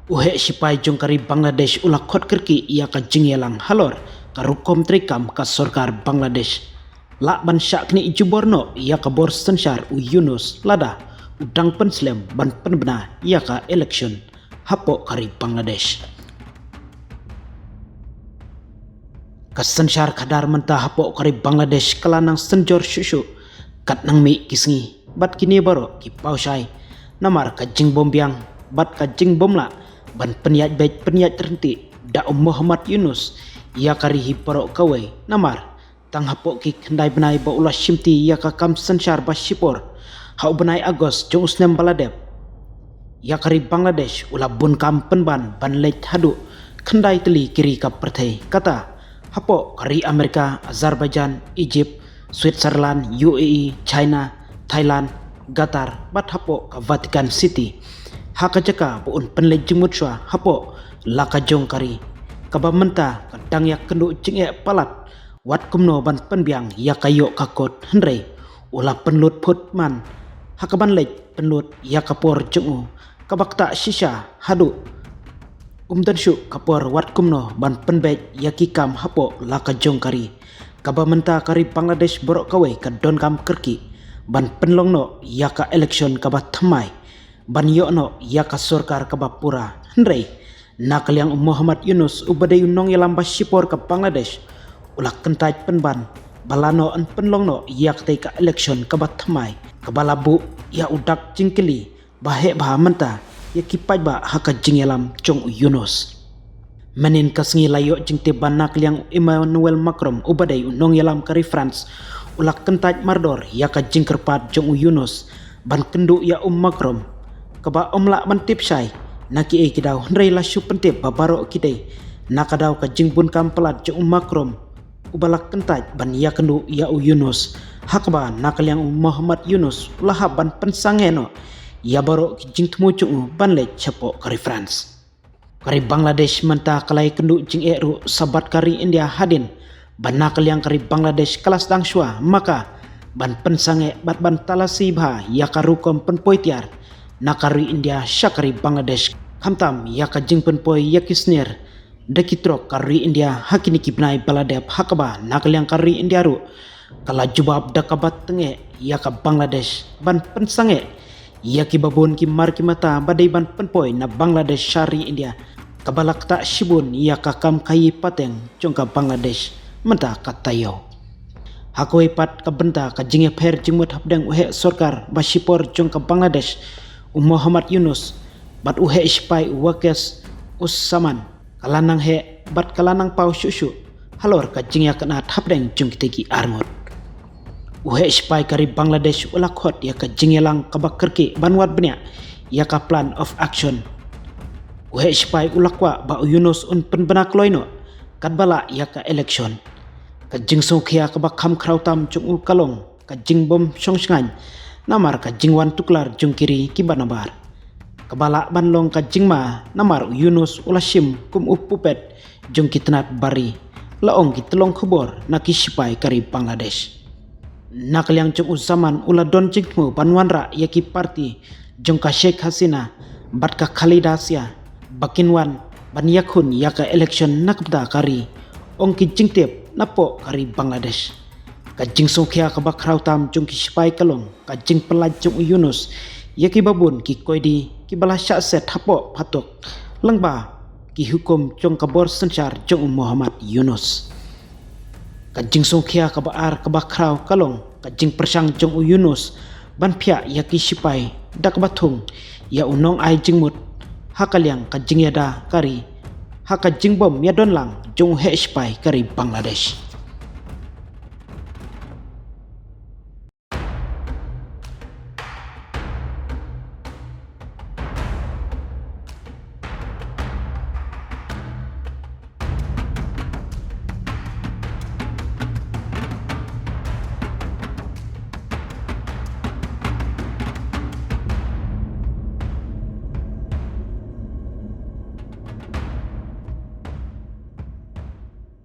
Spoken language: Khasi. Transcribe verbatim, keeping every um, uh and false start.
U heh shipai jong ka ri Bangladesh u la khot kyrkieh ïa ka jingïalang halor ka rukom treikam ka sorkar Bangladesh. Lah ban shah knieh jubor noh ïa ka bor synshar u Yunus lada u dang pynslem ban pynbna ïa ka election hapoh ka ri Bangladesh. Ka synshar khadar mynta hapoh ka ri Bangladesh ka la nang synjor shuh shuh, kat nang mih ki sngi bad kine baroh ki paw shai namar ka jingbym biang bad ka jingbym lah ban pynïaid beit pynïaid ryntih da u Muhammad Yunus ïa ka ri hi baroh kawei, namar tang hapoh ki khyndai bnai ba u la shimti ïa ka kam synshar ba shipor ha u bnai August jong u snem ba la dep, ïa ka ri Bangladesh u la bun kam pynban ban leit haduh khyndai tylli ki ri ka pyrthei, kata hapoh ka ri Amerika, Azerbaijan, Egypt, Switzerland, U A E, China, Thailand, Qatar bad hapoh ka Vatican City ha ka jaka ba un pynleit jingmut shuwa hapoh la ka jong ka ri, kaba mynta ka dang ïakynduh jingeh palat wat kumno ban pynbiang ïa ka ïoh ka kot, hynrei u la pynlut phut man ha kaban leit pynlut ïa ka por jong u kaba ktah shisha haduh um don shuh ka por wat kumno ban pynbeit ïa ki kam hapoh la ka jong ka ri, kaba mynta ka ri Bangladesh baroh kawei ka donkam kyrkieh ban pynlong noh ïa ka election kaba thymmai ban ïoh noh ïa ka sorkar kaba pura, hynrei na ka liang u Muhammad Yunus uba dei u nongïalam ba shipor ka Bangladesh u la kyntait pynban ba lano yn pynlong noh ïa katei ka election kaba thymmai kaba la buh ïa u dak jingkylli ba heh bha mynta ïa ki paidbah ha ka jingïalam jong u Yunus. Mynhynnin ka sngi la ïoh jingtip ba na ka liang u Emmanuel Macron uba dei u nongïalam ka ri France u la kyntait mardor ïa ka jingkyrpad jong u Yunus ban kynduh ïa u Macron, kaba ym lah ban tip shai na kiei ki daw, hynrei la shu pyntip ba baroh ki dei na ka daw ka jingbun kam palat jong u Macron uba la kyntait ban ïakynduh ïa u Yunus, ha kaba na ka liang u Muhammad Yunus u la hap ban pynsangeh noh ïa baroh ki jingthmu jong u ban leit shapoh ka ri France. Ka ri Bangladesh mynta ka la ïakynduh jingeh ruh shaphang ka ri India hadien ba na ka liang ka ri Bangladesh ka la sdang shuwa ma ka ban pynsangeh bad ban talasi bha ïa ka rukom pynpoi tiar na ka ri India sha ka ri Bangladesh, khamtam ïa ka jingpynpoi ïa ki snier da ki trok ka ri India ha kine ki bnai ba la dep, ha kaba na ka liang ka ri India ruh ka la jubab da kaba tyngeh ïa ka Bangladesh ban pynsangeh ïa kiba bun ki mar ki mata ba dei ban pynpoi na Bangladesh sha ri India, kaba la ktah shibun ïa ka kam khaïi pateng jong ka Bangladesh mynta ka taïew. Ha kawei pat ka bynta, ka jingïapher jingmut hapdeng u heh sorkar ba shipor jong ka Bangladesh u Muhammad Yunus bad u heh shipai u Waqes Uzzaman ka la nang heh bad ka la nang paw shuh shuh halor ka jingïakynad hapdeng jong kitei ki arngut. U heh shipai ka ri Bangladesh u la khot ïa ka jingïalang kaba kyrkieh ban wad bniah ïa ka plan of action. U heh shipai u la kwah ba u Yunus un pynbna kloi noh katba lah ïa ka election. Ka jingsngewkhia kaba kham khraw tam jong u ka long ka jingbym shong shngaiñ namar ka jingwan tuklar jong ki ri kiba nabar, kaba lah ban long ka jingma namar u Yunus u la shim kum u puppet jong ki tnat bar ri, la ong ki tyllong khubor na ki shipai ka ri Bangladesh. Na ka liang jong u Zaman u la don jingthmu ban wanrah ïa ki parti jong ka Sheikh Hasina bad ka Khaleda Zia ba kin wan ban ïakhun ïa ka election na ka bynta ka ri, ong ki jingtip napoh ka ri Bangladesh. Ka jingsngewkhia kaba khraw tam jong ki shipai ka long ka jingpyllait jong u Yunus ïa kiba bun ki koidi kiba la shah set hapoh phatok lyngba ki hukum jong ka bor synshar jong u Muhammad Yunus. Ka jingsngewkhia kaba ar kaba khraw ka long ka jingpyrshang jong u Yunus ban phiah ïa ki shipai da kaba thung ïa u nongai jingmut ha ka liang ka jingïada ka ri ha ka jingbym ïadon lang jong u heh shipai ka ri Bangladesh.